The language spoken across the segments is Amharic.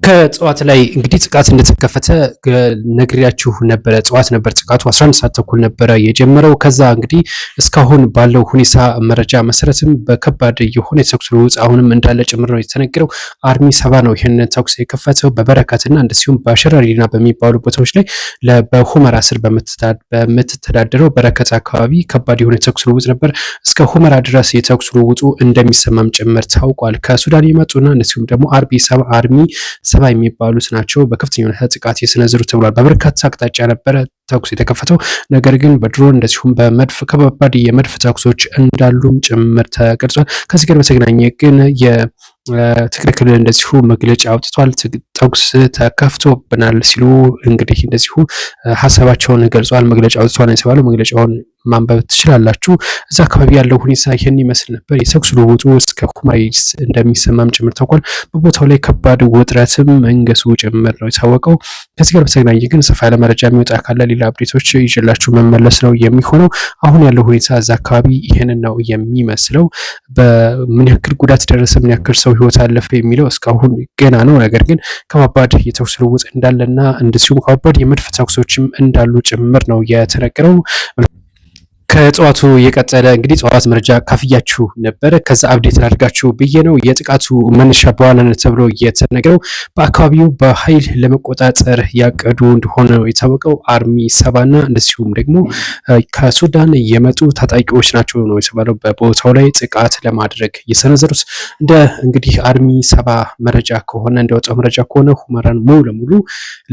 ከጠዋት ላይ እንግዲህ ጥቃት እንደተከፈተ ነግሬያችሁ ነበረ። ጠዋት ነበር ጥቃቱ 11 ሰዓት ተኩል ነበረ የጀመረው። ከዛ እንግዲህ እስካሁን ባለው ሁኔታ መረጃ መሰረትም በከባድ የሆነ የተኩስ ልውውጥ አሁንም እንዳለ ጭምር ነው የተነገረው። Army 70 ነው ይህንን ተኩስ የከፈተው በበረከትና እንደዚሁም በሸረሪና በሚባሉ ቦታዎች ላይ በሁመራ ስር በምትተዳደረው በረከት አካባቢ ከባድ የሆነ የተኩስ ልውውጥ ነበር። እስከ ሁመራ ድረስ የተኩስ ልውውጡ እንደሚሰማም ጭምር ታውቋል። ከሱዳን የመጡና እንደዚሁም ደግሞ Army 70 የሚባሉት ናቸው በከፍተኛ ሁኔታ ጥቃት የሰነዘሩ ተብሏል። በበርካታ አቅጣጫ ነበረ ተኩስ የተከፈተው። ነገር ግን በድሮን እንደዚሁም በመድፍ ከባባድ የመድፍ ተኩሶች እንዳሉም ጭምር ተገልጿል። ከዚህ ጋር በተገናኘ ግን የትግራይ ክልል እንደዚሁ መግለጫ አውጥቷል። ተኩስ ተከፍቶብናል ሲሉ እንግዲህ እንደዚሁ ሀሳባቸውን ገልጿል። መግለጫ አውጥቷል የተባለው መግለጫውን ማንበብ ትችላላችሁ። እዛ አካባቢ ያለው ሁኔታ ይህን ይመስል ነበር። የተኩስ ልውውጡ እስከ ኩማይስ እንደሚሰማም ጭምር ታውቋል። በቦታው ላይ ከባድ ውጥረትም መንገሱ ጭምር ነው የታወቀው። ከዚህ ጋር በተገናኘ ግን ሰፋ ያለ መረጃ የሚወጣ ካለ ሌላ update ኦች ይዤላችሁ መመለስ ነው የሚሆነው። አሁን ያለው ሁኔታ እዛ አካባቢ ይህንን ነው የሚመስለው። በምን ያክል ጉዳት ደረሰ፣ ምን ያክል ሰው ህይወት አለፈ የሚለው እስካሁን ገና ነው። ነገር ግን ከባባድ የተኩስ ልውውጥ እንዳለና እንደዚሁም ከባባድ የመድፍ ተኩሶችም እንዳሉ ጭምር ነው የተነገረው። ከጠዋቱ የቀጠለ እንግዲህ ጠዋት መረጃ ካፍያችሁ ነበረ። ከዛ update ላድርጋችሁ ብዬ ነው። የጥቃቱ መነሻ በዋናነት ተብሎ የተነገረው በአካባቢው በኃይል ለመቆጣጠር ያቀዱ እንደሆነ ነው የታወቀው። Army 70ና እንደዚሁም ደግሞ ከሱዳን የመጡ ታጣቂዎች ናቸው ነው የተባለው በቦታው ላይ ጥቃት ለማድረግ የሰነዘሩት። እንደ እንግዲህ Army 70 መረጃ ከሆነ፣ እንደወጣው መረጃ ከሆነ ሁመራን ሙሉ ለሙሉ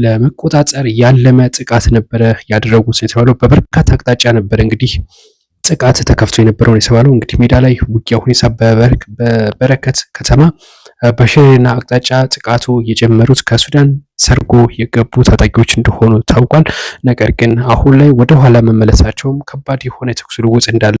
ለመቆጣጠር ያለመ ጥቃት ነበረ ያደረጉት የተባለው። በበርካታ አቅጣጫ ነበረ እንግዲህ ጥቃት ተከፍቶ የነበረውን የተባለው። እንግዲህ ሜዳ ላይ ውጊያ ሁኔታ በበረከት ከተማ በሽሬና አቅጣጫ ጥቃቱ የጀመሩት ከሱዳን ሰርጎ የገቡ ታጣቂዎች እንደሆኑ ታውቋል። ነገር ግን አሁን ላይ ወደኋላ መመለሳቸውም ከባድ የሆነ የተኩስ ልውውጥ እንዳለ